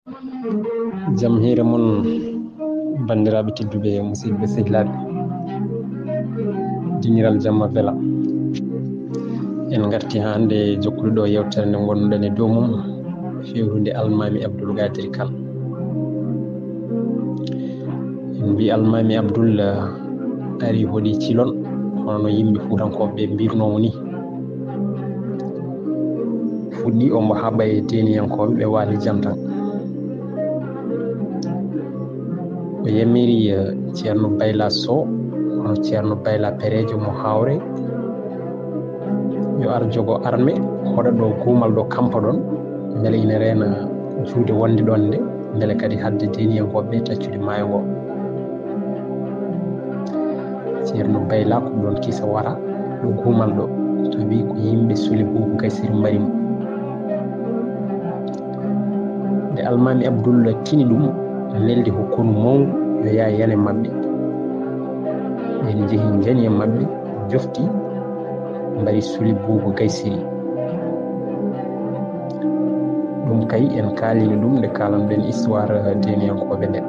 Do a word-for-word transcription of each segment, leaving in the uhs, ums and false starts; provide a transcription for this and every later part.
Jam hiire mon, banndiraaɓe tedduɓe, musidɓe sehilaaɓe. Dingiral jamma bela. En ngarti haa hannde jokkude ɗo yewtere nde ngonnuɗen e dow mum, fewrude Almaami Abdul Qadir Kan. En mbi Almaami Abdul, eh, ari hoɗi Cilon, hono no yimɓe Fuutankooɓe ɓe mbirnoo mo ni. Fuɗɗi omo haɓa e deeniyankooɓe ɓe waali jantan. O yamiri, eh, Ceerno Bayla Sow, hono Ceerno Bayla Pereejo mo Haawre, yo ar jogo arme, hoɗa ɗo guumal ɗo kampa ɗon, mbele ina reena juude wonde ɗon nde, mbele kadi hadde deeniyankooɓe ɓe taccude maayo ngo. Ceerno Bayla ko ɗon kisa wara, ɗo guumal ɗo, to wi ko yimɓe Sule Buubu Gaysiri mbari mo. Nde Almaami Abdul tini ɗum, neldi ko konu mawngu, yo yaa yane maɓɓe. Ɓen njehi njani e maɓɓe, jofti, mbari Sule Buubu Gaysiri. Ɗum kay, en kaalino ɗum nde kaalanɗen histoire deeniyankooɓe nde.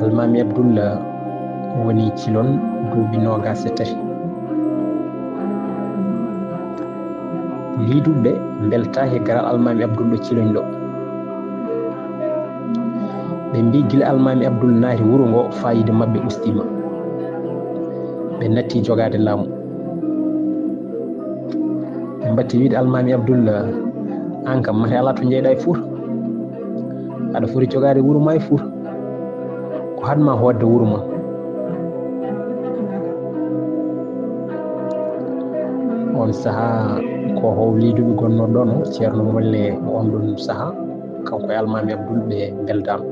Almaami Abdul woni Cilon duuɓi noogaas e tati. Liiduɓe mbeltaaki e garal Almaami Abdul ɗo Cilon ɗo. Ɓe mbi gila Almaami Abdul naati wuro ngo, faayiida maɓɓe ustiima. Ɓe natti jogaade laamu. Ɓe mbatti wiide Almaami Abdul, aan kam mate alaa to njeyɗaa e Fuuta. Aɗa foti jogaade wuro ma e Fuuta. Ko haɗ ma hootde wuro mon. On sahaa ko howliiduɓe gonnoo ɗon, Ceerno Molle on ɗon sahaa, kanko e Almaami Abdul ɓe mbeldaano.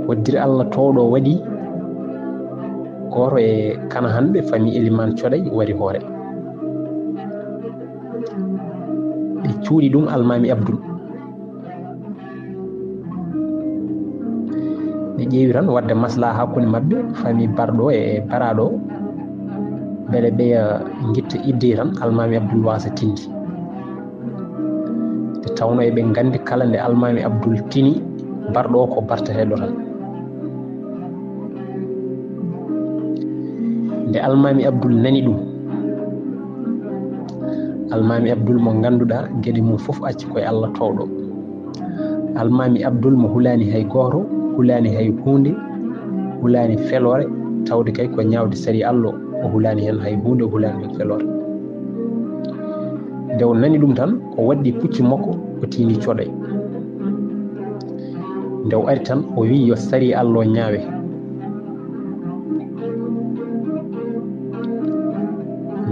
Hoddiri Allah toowɗo waɗi gooto e Kanahanɓe, famille Elimaan Coɗay wari hoore. Ɓe cuuɗi ɗum Almaami Abdul. Ɓe ƴeewi tan waɗde maslaha hakkunde maɓɓe, famille barɗo e baraaɗo, mbele ɓeya ngitta idde tan Almaami Abdul waasa tindi. Nde tawno eɓe nganndi kala nde Almaami Abdul tini, barɗo o ko barteteeɗo tan. Nde Almaami Abdul nani ɗum, Almaami Abdul mo ngannduɗaa geɗe mum fof acci koye Allah toowɗo. Almaami Abdul mo hulaani hay gooto, hulaani hay huunde, hulaani feloore, tawde kay ko ñaawde sariya Allah, o hulaani heen hay huunde, o hulaani heen feloore. Nde o nani ɗum tan, o waɗɗi pucci makko, o tiindi Coɗay. Nde o ari tan, o wi yo sariya Allah ñaawe.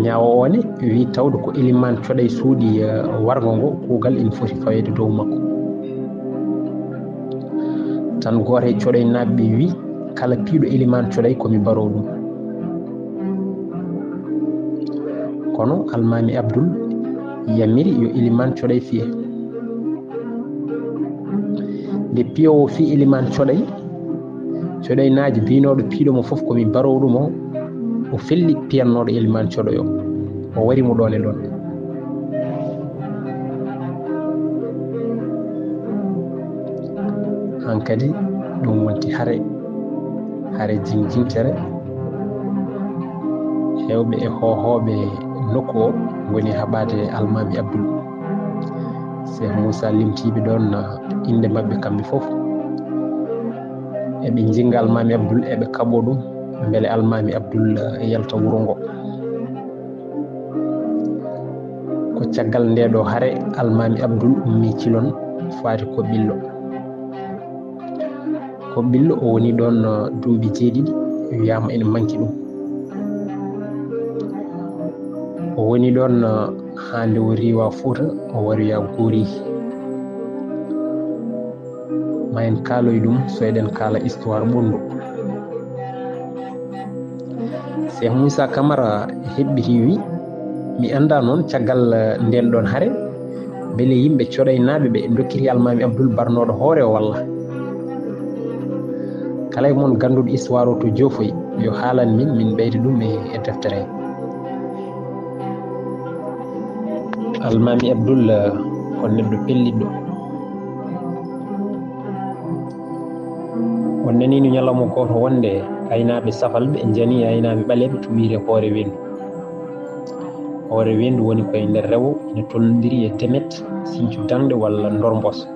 Ñaawo o ne wi tawde ko Elimaan Coɗay suuɗi, eh, warngo ngo, kuugal ina foti faweede dow makko. Tan gooto e Coɗaynaaɓe ɓe wi, kala piiɗo Elimaan Coɗay ko mi baroo ɗum. Kono Almaami Abdul yamiri yo Elimaan Coɗay fiye. Nde piyoowo fii Elimaan Coɗay, Coɗaynaajo biynooɗo piiɗo mo fof ko mi baroowo ɗum o, o felli piyannooɗo Elimaan Coɗay o. O wari mo ɗoon e ɗoon. Hankadi ɗum wonti hare, hare jing-, jingtere. Heewɓe e hoohooɓe nokku o ngoni haɓaade Almaami Abdul. Seex Muusaa limtiiɓe ɗoon, ah, innde maɓɓe kamɓe fof. Eɓe njinnga Almaami Abdul, eɓe kaɓoo ɗum, mbele Almaami Abdul, ah, yalta wuro ngo. Ko caggal ndee ɗoo hare, Almaami Abdul ummii Cilon faati Koɓɓillo. Koɓɓillo o woni ɗoon, uh, duuɓi jeeɗiɗi, wiyaama ene manki ɗum. O woni ɗoon, uh, haa nde o riiwa Fuuta, o waroya Gooriiki. Ma en kaaloy ɗum, so eɗen kaala histoire Ɓunndu. Seex Muusaa Kamara heɓɓitii wi, mi anndaa noon caggal, uh, ndeen ɗoon hare, mbele yimɓe Coɗaynaaɓe ɓe ndokkiri Almaami Abdul barnooɗo hoore o walla? Kala e mon gannduɗo histoire o to Joofoy, yo haalan min, min ɓeyda ɗum e, e deftere he. Almaami Abdul ko neɗɗo pelliɗɗo. On naniino ñalawma gooto wonde aynaaɓe safalɓe njani aynaaɓe ɓaleeɓe to wiyetee Hoore Weendu. Hoore Weendu woni koye nder rewo, ina tollondiri e Demet, Siñcu Daŋde walla Ndormbos.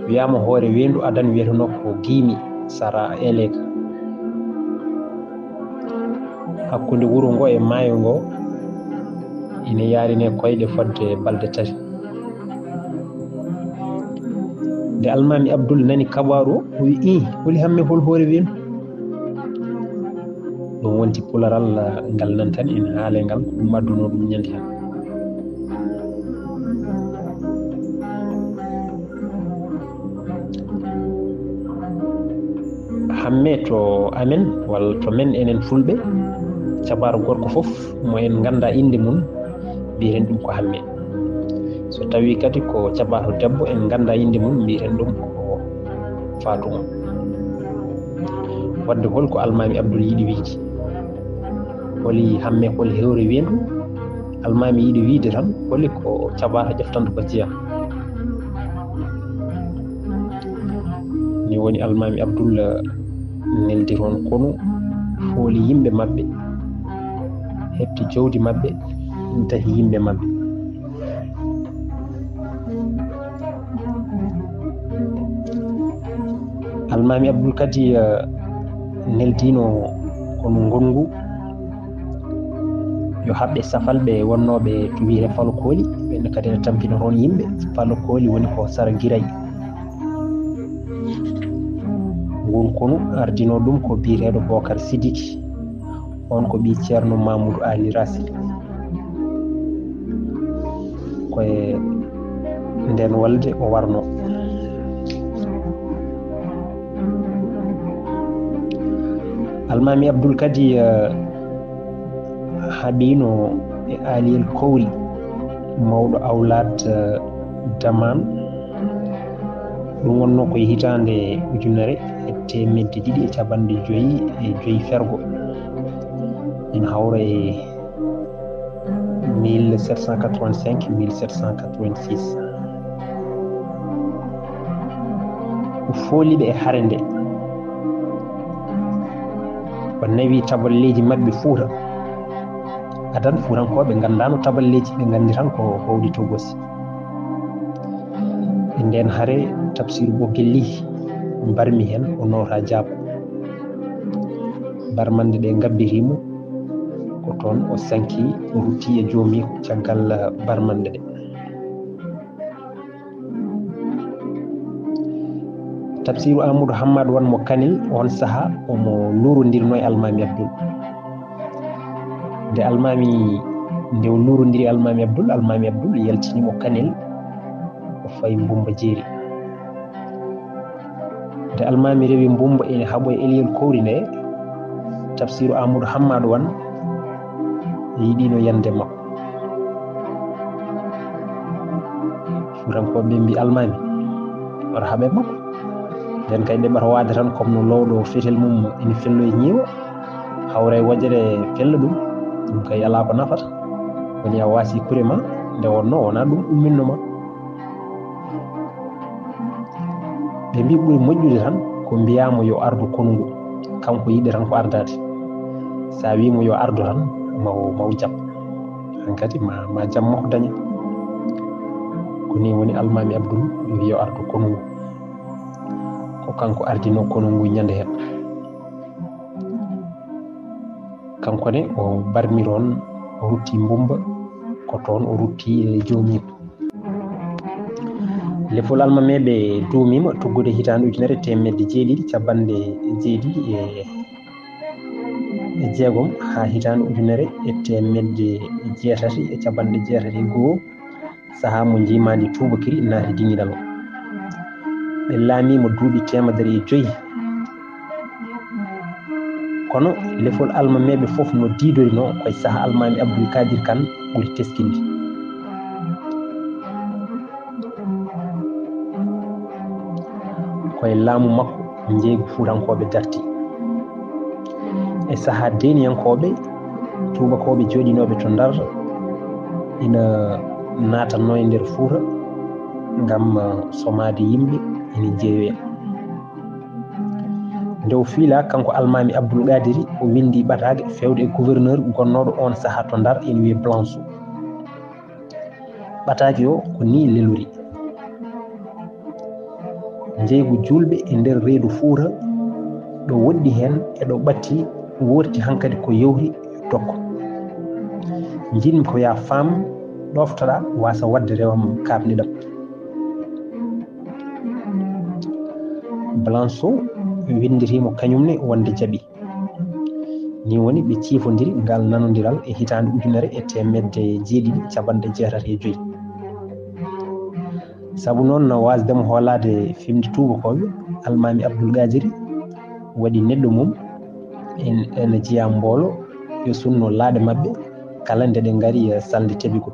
Wiyaama Hoore Weendu adan wiyetenoo ko Giimi, sara Eleka. Hakkunde wuro ngo e maayo ngo ina yaarine koyɗe fodde balɗe tati. Nde Almaami Abdul nani kabaaru o, o wi, "Ii, holi hamme hol Hoore Weendu?" Ɗum wonti pularal, ah, ngal nantan en haale ngal, ko ɗum addunoo ɗum ñande hen. Hamme to amen, walla to men enen Fulɓe, cabaaru gorko fof mo en nganndaa innde mum, mbiyeten ɗum ko Hamme. So tawii kadi ko cabaaru debbo, en nganndaa innde mum, mbiyeten ɗum ko Faatuma. Wadde hol ko Almaami Abdul yiɗi wiide? Holi Hamme, holi Hoore Weendu? Almaami yiɗi wiide tan, holi ko cabaaru ƴeftanta ko jeyaa. Ni woni Almaami Abdul neldi toon konu, fooli yimɓe maɓɓe, heɓti jawdi maɓɓe, tahi yimɓe maɓɓe. Almaami Abdul kadi, eh, neldiino konu ngonngu yo haɓɓe safalɓe wonnooɓe to wiyetee Falokooli, ɓeen kadi ene tampina toon yimɓe. Falokooli woni ko sara Giray. Ngun konu ardinoo ɗum ko biyeteeɗo Bookar Sidiki, on ko ɓii Ceerno Mamudu Ali Rasi. Ko e ndeen wolde o warnoo. Almaami Abdul kadi, eh, haɓiino e Aliyel Kowri, mawɗo Awlaat, eh, Damaan. Ɗum wonnoo ko e hitaande ujunere e teemedde ɗiɗi e capanɗe joyi e joyi fergo. Ina hawra e mille sept cent quatre-vingt-cinq, mille sept cent quatre-vingt-six. O fooli ɓe e hare nde. O nawi taballeeji maɓɓe Fuuta. Adan Fuutankooɓe nganndaano taballeeji, ɓe nganndi tan ko bowɗi togosi. E ndeen hare, Tafsiiru Ɓoggel Lihi barmi heen, o nootaa Jaaba. Barmannde ɗe ngabbirii mo, ko toon o sanki, o rutti e joomiiko caggal barmannde ɗe. Tafsiiru Aamadu Hammaadu Wan mo Kanel, oon sahaa omo luurondirnoo e Almaami Abdul. Nde Almaami, nde o luurondiri Almaami Abdul, Almaami Abdul yaltini mo Kanel, o fayi Mbumba Jeeri. Nde Almaami rewi Mbumba ene haɓo e Eliyel Kowri nde, Tafsiiru Aamadu Hammaadu Wan yiɗiino yande makko. Fuutankooɓe ɓe mbi Almaami, wara haɓe makko. Nden kay ɗeɓata waade tan, comme no lowɗo fetel mum ene fello e ñiiwa, hawra e wojere fella ɗum, ɗum kay alaa ko nafata. Woni a waasi kure ma, nde wonnoo wonaa ɗum umminno ma. Ɓe mbi ɓuri moƴƴude tan ko mbiyaa mo yo ardu konu ngu, kanko yiɗi tan ko ardaade. So a wii mo yo ardu tan, ma o, ma o jaɓ. Hankadi ma, ma jam makko dañe. Ko nii woni Almaami Abdul wi yo ardu konu ngu. Ko kanko ardinoo konu ngu ñande heen. Kanko ne o barmi toon, o rutti Mbumba, ko toon o rutti e joomiiko. Lefol Almameeɓe duumiima tuggude hitaande ujunere teemedde jeeɗiɗi capanɗe jeeɗiɗi e, e jeegom haa hitaande ujunere e teemedde jeetati e capanɗe jeetati e goo, sahaa mo njiimaandi tuubakiri naati diŋinal o. Ɓe laamiima duuɓi teemedere e joyi. Kono lefol Almameeɓe fof no diidorinoo ko e sahaa Almaami Abdul Kaadir Kan ɓuri teskinde. Ko e laamu makko njeeygu Fuutankooɓe darti. E sahaa deeniyankooɓe tuubakooɓe jooɗinooɓe to Ndar, ina naatanno e nder Fuuta ngam somaade yimɓe ina jeewe. Nde o fiilaa, kanko Almaami Abdul Qaadiri, o winndi ɓataake feewde e gouverneur gonnooɗo oon sahaa to Ndar, ina wiyee Blanchot. Ɓataake o ko nii lelori: Njeeygu juulɓe e nder reedu Fuuta, ɗo woɗɗi heen e ɗo ɓatti, woorti hankadi ko yowri e dokko. Njiɗmi ko yaa faam ɗooftoɗaa, waasa waɗde rewam kaaɓniɗam. Blanchot winndiriimo kañum ne wonde jaɓi. Nii woni ɓe ciifondiri ngaal nanondiral e hitaande ujunere e teemedde jeeɗiɗi cappanɗe jeetati e joy. Sabu noon, no waasde mo hoolaade fimde tuubakooɓe, Almaami Abdul Qaadiri waɗi neɗɗo mum en, ena jeyaa mboolo, yo sunno laaɗe maɓɓe kala nde ɗe ngari, eh, salnde teɓigol.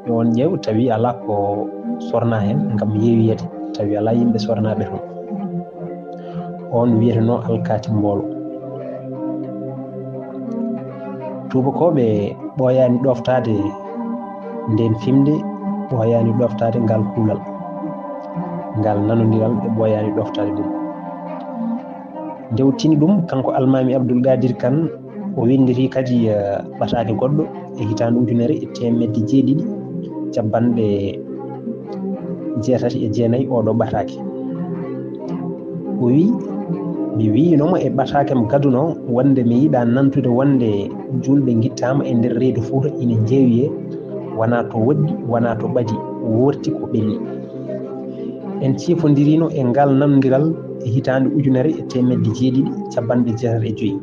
Yo on ƴeew, tawi alaa ko sornaa heen ngam yeewiyeede, tawi alaa yimɓe sornaaɓe toon. Oon wiyetenoo alkaati mboolo. Tuubakooɓe ɓooyaani ɗooftaade ndeen fimde, ɓooyaani ɗooftaade ngaal kuulal. Ngaal nanondiral, ɓe ɓooyaani ɗooftaade ɗum. Nde o tini ɗum, kanko Almaami Abdul Qaadiri Kan, o winndiri kadi, eh, ɓataake goɗɗo e hitaande ujunere e teemedde jeeɗiɗi cappanɗe jeetati e jeenayi, oɗo ɓataake. O wi, mi wiyno mo e ɓataake mo gadunoo wonde mi yiɗaa nantude wonde juulɓe ngittaama e nder reedu Fuuta ina njeewiyee, wonaa to woɗɗi, wonaa to ɓadi, woorti ko ɓenni. En ciifondiriino e ngaal nanondiral e hitaande ujunere e teemedde jeeɗiɗi cappanɗe jeetati e joy.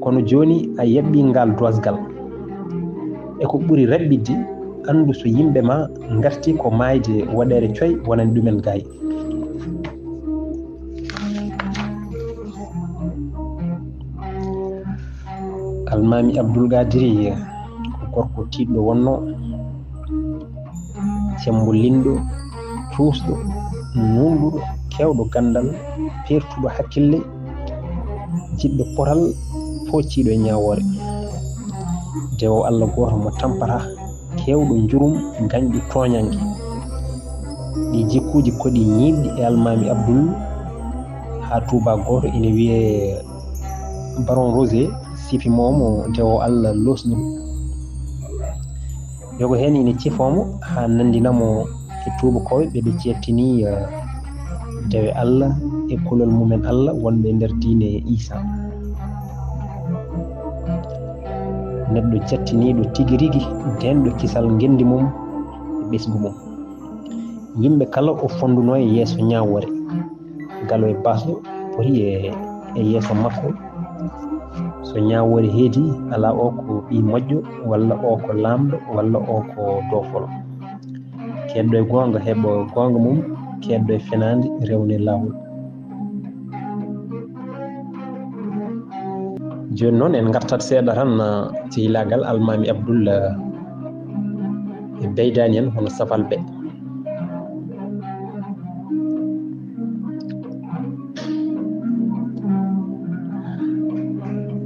Kono jooni a yaɓɓii ngaal doosgal. E ko ɓuri raɓɓiɗde, anndu so yimɓe ma ngarti ko maayde woɗeere coy wonani ɗumen gaay. Almaami Abdul Qaadiri ko gorko tiiɗɗo wonnoo, cemmbolinɗo, tuusɗo, nuunɗuɗo, keewɗo ganndal, peertuɗo hakkille, jiɗɗo potal, poocciiɗo e ñaawoore. Dewo Alla gooto mo tampataa, keewɗo njurum, gañɗo tooñannge. Ɗii jikkuuji ko ɗi ñiiɓɗi e Almaami Abdul haa tuubaa gooto ina wiyee Baron Rosé, sifi mo mo dewo Alla loosɗum. Yogo heen ina cifoo mo haa nanndina mo e tuubakooɓe ɓe ɓe ceettini, eh, dewe Alla e kulol mumen Alla wonɓe e nder diine Iisaa. Neɗɗo jattiniiɗo tigi rigi, deenɗo kisal ngenndi mum e ɓesngu mum. Yimɓe kala o fonndunoo e yeeso ñaawoore. Galo e baasɗo poti e, e yeeso makko. So ñaawoore heedi, alaa o ko ɓii moƴƴo, walla o ko laamɗo, walla o ko doofol. Keedɗo e goonga heɓa goonga mum, keedɗo e fenaande rewna e laawol. Jooni noon en ngartat seeɗa tan, ah, sehilaagal Almaami Abdul, ah, e ɓeydaani en hono Safalɓe.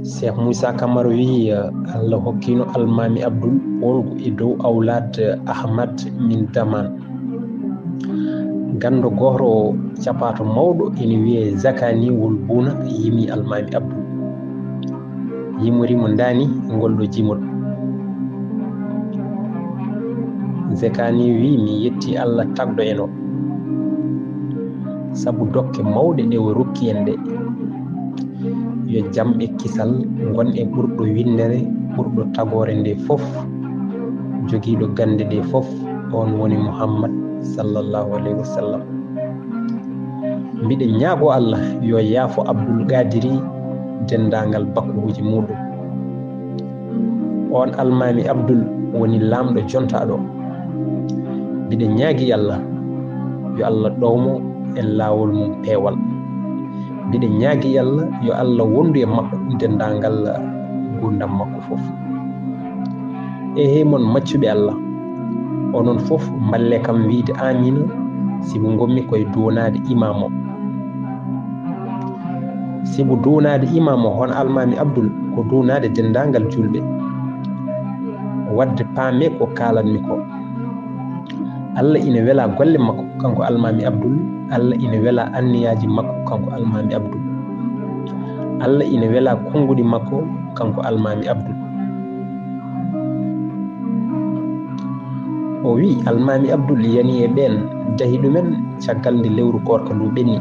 Cheikh Moussa Camara wiyi, eh, Allah hokkino Almaami Abdul poolgu e dow Awlaad Ahmad min Daman. Ganndo gooto o capaato mawɗo ina wiyee Zakani wul Buuna yimi Almaami Abdul. Yimori mo ndaani e ngol ɗo jimol. Zekani wi, mi yetti Allah tagɗo en o, sabu dokke mawɗe ɗe o rokki en ɗe. Yo jam e kisal ngon e ɓurɗo winndere, ɓurɗo tagoore nde fof, jogiiɗo gannde ɗe fof, on woni Muhammad sallallahu alayhi wa sallam. Mbiɗa ñaago Allah yo yaafo Abdul Qaadiri denndaangal bakkuuji muuɗum. On Almaami Abdul woni laamɗo jontaaɗo. Mbiɗa ñaagi Allah yo Allah ɗowmo e laawol mum peewal. Mbiɗa ñaagi Allah yo Allah wondu e makko denndaangal nguurndam makko fof. Eehey mon maccuɓe Allah, onon fof mballe kam wiyde aamiina, sibu ngonmi koye duwanaade imaam o. Sibu duwanaade imaam o, hono Almaami Abdul, ko duwanaade denndaangal juulɓe. Wadde paamee ko kaalanmi ko. Allah ina wela golle makko, kanko Almaami Abdul. Allah ina wela anniyaaji makko, kanko Almaami Abdul. Allah ina wela konnguɗi makko, kanko Almaami Abdul. O wi'i, Almaami Abdul yani e ɓeen, dahi ɗumen caggal nde lewru koorka ndu ɓenni.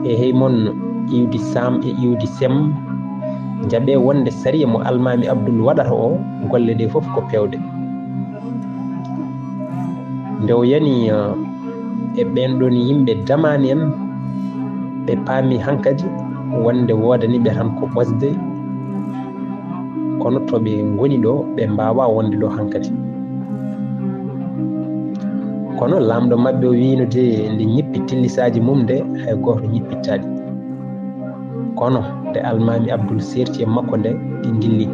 E hey mon iwdi Saam e iwdi Sem, njaɓee wonde sariya mo Almaami Abdul waɗata o, golle ɗe fof ko peewde. Nde o yani, eh, e ɓeen ɗoon yimɓe damaani en, ɓe paami hankadi wonde woodani ɓe tan ko ɓosde, kono to ɓe ngoni ɗo, ɓe mbaawaa wonde ɗo hankadi. Kono laamɗo maɓɓe o wiino de nde ñippi tillisaaji mum nde, hay gooto ñippittaɗi. Kono nde Almaami Abdul seerti e makko nde, ɗi ndilli.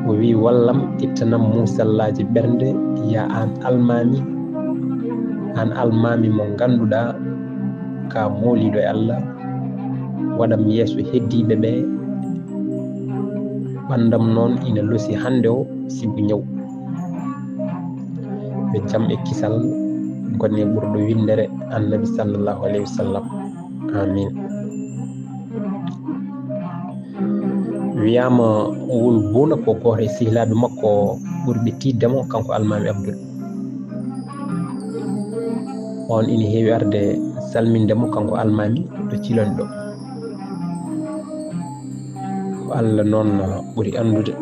O wi'i, "Wallam, ittanam muusallaaji ɓernde, yaa aan Almaami, aan Almaami mo ngannduɗaa ka mooliiɗo e Allah, waɗam yeeso heddiiɓe ɓe, ɓanndam noon ina losi hannde o, sibu ñaw." Ɓe jam e kisal, ngoni ɓurɗo winndere Annabi sallallahu alayhi wa sallam. Amin. Wiyaama wul buuna ko gooto e sehilaaɓe makko ɓurɓe tiiɗde mo, kanko Almaami Abdul. On ina heewi arde salminde mo, kanko Almaami, ɗo cilon ɗo. Ko Allah noon ɓuri anndude.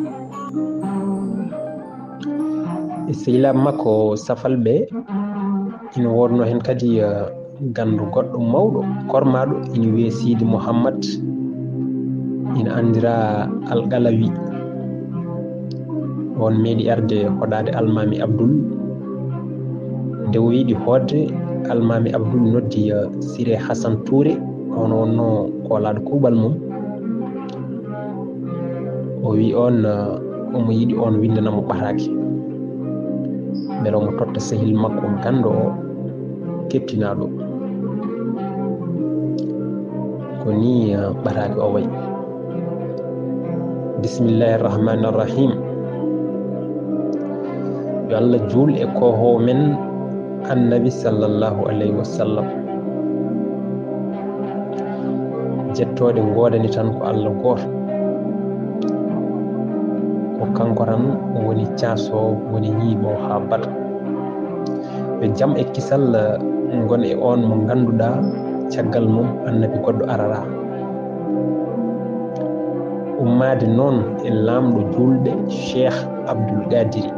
E sehilaaɓe makko safalɓe, ina woodnoo heen kadi, eh, ganndo goɗɗo mawɗo, kormaaɗo, ina wiyee Siidi Muhammad, ina anndiraa Algalawi. On meeɗi arde hoɗaade Almaami Abdul. Nde o yiɗi hoɗde, Almaami Abdul noddi, eh, Siree Hasan Tuure, on wonnoo koolaaɗo kuuɓal mum. O wi on, uh, omo yiɗi on winndana mo ɓataake. Mbele omo totta sehil makko ganndo o, keptinaaɗo. Ko nii, uh, ɓataake o wayi. Bismillahir Rahmanir Rahim. Yo Allah juul e koohoowo men Annabi sallallahu alayhi wa sallam. Jettooɗe ngoodani tan ko Allah gooto. Ko kanko tan woni caasoowo, woni ñiiɓoowo haa bata. Yo jam e kisal ngon e on mo ngannduɗaa caggal mum Annabi goɗɗo araraa. Ummaade noon e laamɗo juulɓe Cheikh Abdul Qadiri.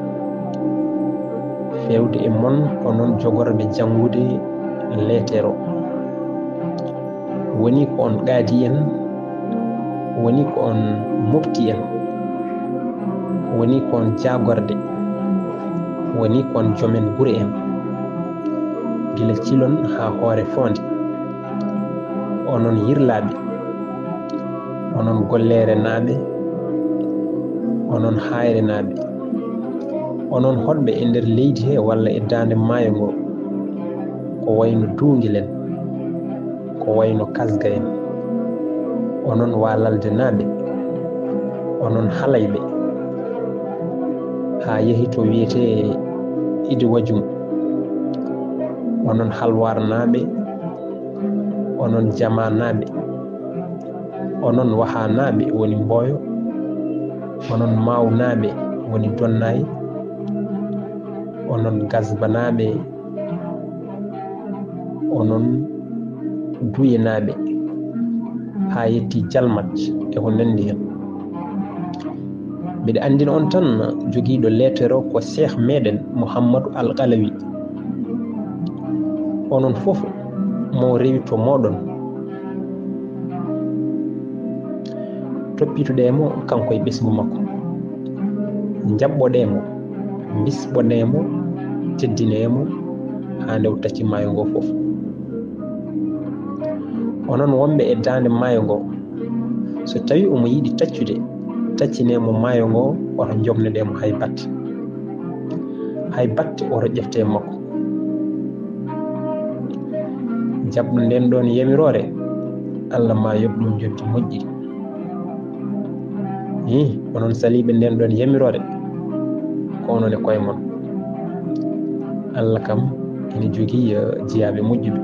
Feewde e mon onon jogorɓe janngude leeter o. Woni ko on qaadi en, woni ko on mufti en, woni ko on jaagorɗe, woni ko on joomen gure en. Gila cilon haa hoore foonde. Onon yirlaaɓe, onon golleerenaaɓe, onon haayrenaaɓe, onon hoɗɓe e nder leydi he walla e daande maayo ngo, ko wayno duungel en, ko wayno kasga en, onon waalaldenaaɓe, onon halayɓe, haa yehi to wiyetee Idi Wajum, onon halwarnaaɓe, onon jamaanaaɓe, onon wahanaaɓe woni Mboyo, onon maawnaaɓe woni Donnaay, onon gasbanaaɓe, onon duyenaaɓe, haa yetti Jalmat e ko nanndi heen. Mbiɗa anndina on tan, jogiiɗo leeter o ko Seeh meɗen Muhammadu Al Qalawi. Onon fof mo rewi to mooɗon. Toppitoɗee mo kanko e ɓesngu makko. Njaɓɓoɗee mo, mbisɓonee mo, teddinee mo haa nde o tacci maayo ngo fof. Onon wonɓe e daande maayo ngo, so tawii omo yiɗi taccude, taccinee mo maayo ngo, wata njomneɗee mo hay batte. Hay batte wata ƴefte e makko. Jaɓɗo nden ɗon yamiroore, Allah ma yoɓ ɗum njoɓdi moƴƴiri. Hi, onon saliiɓe nden ɗon yamiroore, ko onon e koye mon. Allah kam ene jogii, eh, jiyaaɓe moƴƴuɓe.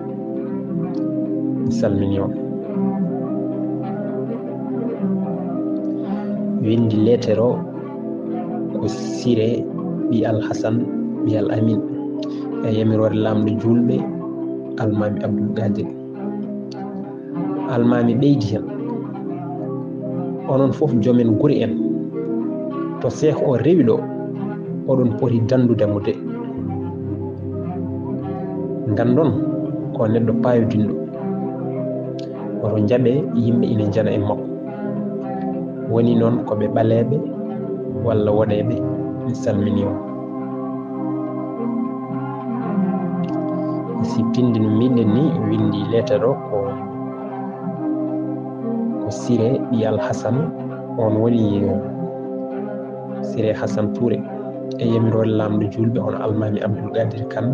Mi salmini on. Windi leeter o ko Sire ɓi Al Hasan ɓi Al Amin, e yamiroore laamɗo juulɓe, Almaami Abdul Qadir. Almaami ɓeydi hen, onon fof joomen gure en, to seeho o rewi ɗo, oɗon poti danndude mo de. Nganndon ko neɗɗo paayodinɗo, woto njaɓe yimɓe ina njana e makko. Woni noon ko ɓe ɓaleeɓe walla woɗeeɓe, mi salmini on. Si tindi no mbiɗen ni, windi leeter o ko, ko Sire ɓi Al Hasan, on woni Sire Hasan Touré, e yamiroore laamɗo juulɓe, on Almaami Abdul Qadir Kan.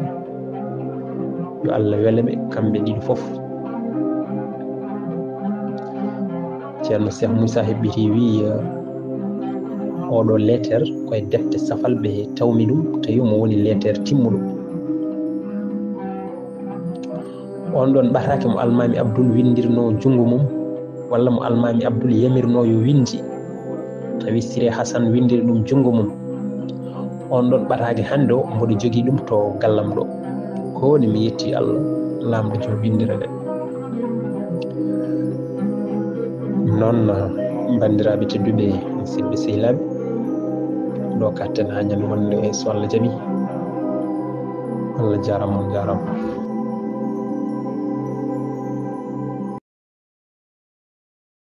Yo Allah wele ɓe kamɓe ɗiɗo fof. Ceerno Cheikh Moussa heɓɓiti wi, eh, oɗo leeter koye defte safalɓe tawmi ɗum, tawi mo woni leeter timmuɗo. On ɗon ɓataake mo Almaami Abdul windirno junngo mum, walla mo Almaami Abdul yamirno yo windi, tawi Sire Hasan windiri ɗum junngo mum. On ɗon ɓataake hannde o, mboɗo jogii ɗum to gallam ɗo. Ko woni mi yetti Allah, laamɗo jom winndere nde. Noon, banndiraaɓe tedduɓe, musidɓe sehilaaɓe, ɗo katten haa ñande wonde, so Allah jaɓi. Allah jaaraama, on jaaraama.